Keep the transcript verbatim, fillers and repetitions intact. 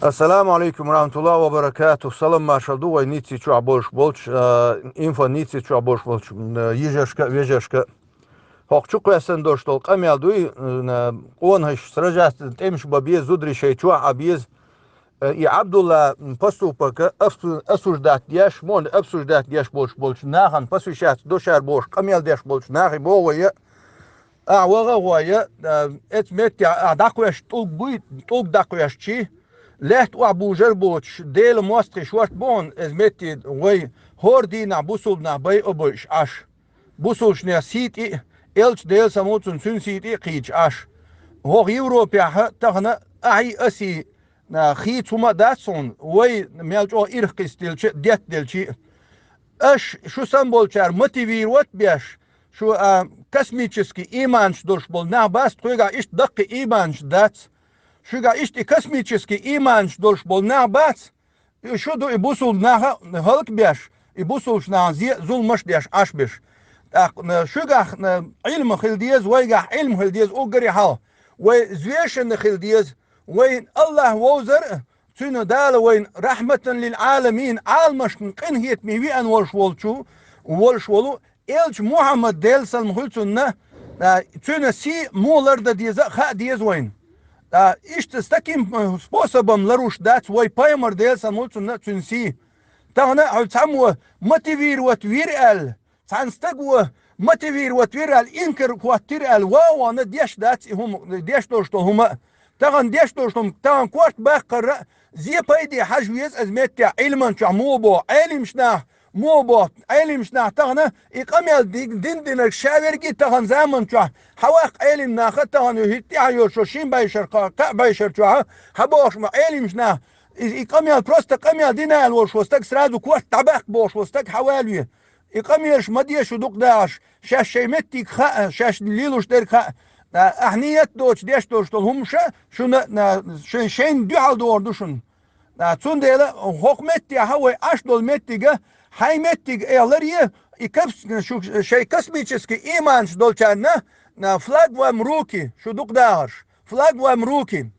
Ассаламу алейкум ва рахматуллахи ва баракатух. Салам маршал ду вай ницца чохь болуш болчу, а, инфо ницца чохь болуш болчу, м, йижаршка а, вежаршка а. ХӀокху чу кхоьссина долуш долу къамел дуй, м, къонахаш сражаться, тӀемаш бан беза, зударий шайн чохь Ӏан беза. Э, и Абдулла, м, поступок а обсу-, обсуждать деш, муха обсуждать деш болуш болчу нахана посвящаться до шара бохуш къамел деш болчу нахе боху вай, а, ваха а гӀой, а, эцу меттехь а дӀакхоьссича тӀулг буй, тӀулг дӀакхоьссича, лаьтта охьабужар а боцуш, Делан мостагӀий шорта боху эцу метте вай, хӀора дийнахь бусулба нах байъа а бойуш Ӏаш. Бусулбанех сий тӀе а, элча Делан салам хуьлда цунна, цуьнан сий тӀе а кхийдаш Ӏаш. ХӀокху Европехь а тахана ахьий, асий, а, хийца хӀума а дац хьуна, вай мел чӀогӀа ирх кхистилча а, деттаделча а. Аша шу санна болчара мотивировать а беш, шу, а, космический ийманаш долуш болу нах бац, тхоьгахь иштта даккхий ийманаш дац. Шуьгахь иштта и космический ийманаш долуш болу нах бац. И шу ду и бусулба нах а хӀаллакбеш, и бусулбачу нахана зе а, зуламаш а деш Ӏаш берш. ТӀаккха, м, шуьгахь, м, Ӏилма хила деза, вайгахь Ӏилма хила деза уггаре хьалха. Вай взвешенно хила деза, вайн АллахӀ вовзар а, Цуьнан Дала вайна рахьматан лил Ӏаламин, Ӏаламашна къинхетаме веана волуш волчу, волуш волу элча Мухьаммад, Делан салам хуьлда цунна, а, цуьнан сий муха лардан деза а хаа деза вайна. А, иштта с таким, э, способом ларуш дац вай пайхамар, Делан салам хуьлда цунна, цуьнан сий. Тахана а хьо цхьаммо мотивировать вира аьлла, цхьана стага мотивировать вира аьлла, инкар хӀоттийра аьлла, ван а вахана деш дац и хӀума, деш долуш долу хӀума а. Тахана деш долуш хӀума, тахана корта баккхарра а, зе пайде хьажа веза аса меттехь Ӏилман чохь муха боху Ӏелимаш нах, муха боху Ӏелимаш нах тахана и къамел ди-, дин динарг ша верг а тахана заман чохь, хьан ваккха Ӏелим нах а тахана ю хӀитта тӀаьхьа йолуш шин бӀешар кхо-, кхаа бӀешар чохь, хьан бохуш ма Ӏелимаш нах, и, и къамел просто къамел дина аьлла волуш ву стаг сразу корта дӀабаккха бохуш ву стаг хьан валаве. И къамелаш ма де шу дукха дахарш, шаьш шайн меттиг хаьа, шаьш лелош дерг хаьа. А, ахь ниет доцуш деш долуш долу хӀумаша шуна, а, шайн, шайна дуьхьал догӀур ду шуна. А, цундела хӀокху меттехьа вай Ӏаш долу меттига, хьайн меттиг эхларе, и капс-, шу, шайн космический ийманаш долчарна, а, флаг вам руки, шу дукха дахарш, флаг вам руки.